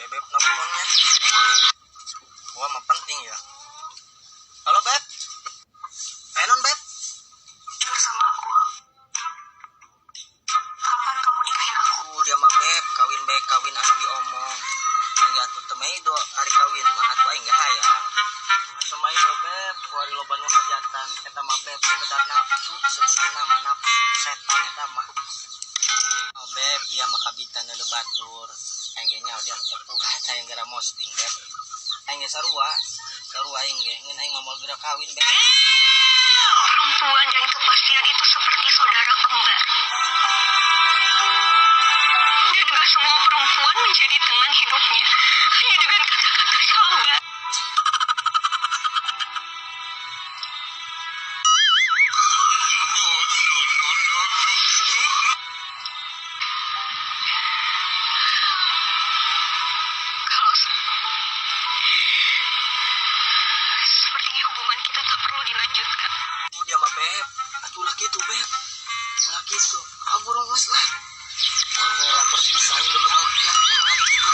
Beb nelponnya. Gua mah penting ya. Halo, Beb. Non, Beb. Jujur sama aku. Kapan kamu nikahin aku? Dia mah, Beb, kawin bae kawin anu diomong. Aing atuh teu maido ari kawin mah atuh aing ge hayang. Atuh maido, Beb, kuari loba nu hajatan eta mah, Beb, sekedar nafsu, sebenarnya mah nafsu setan eta mah. Oh, Beb, dia mah kabitan neuleu batur. Aing ge nyaho dia mah teu hayang gara mosting, Beb. Aing ge sarua, sarua aing ge ngeun aing mah moal geura kawin, Beb. Perempuan dan kepastian itu seperti saudara kembar. Dan gak semua perempuan menjadi teman hidupnya hanya dengan kata-kata sabar. Kalau sepertinya hubungan kita tak perlu dilanjutkan. Oh, dia mah, Beb, atuh ulah kitu, Beb. Ulah kitu. Ah, burung geus lah. Mun rela berpisah demi Allah, kurang kitu.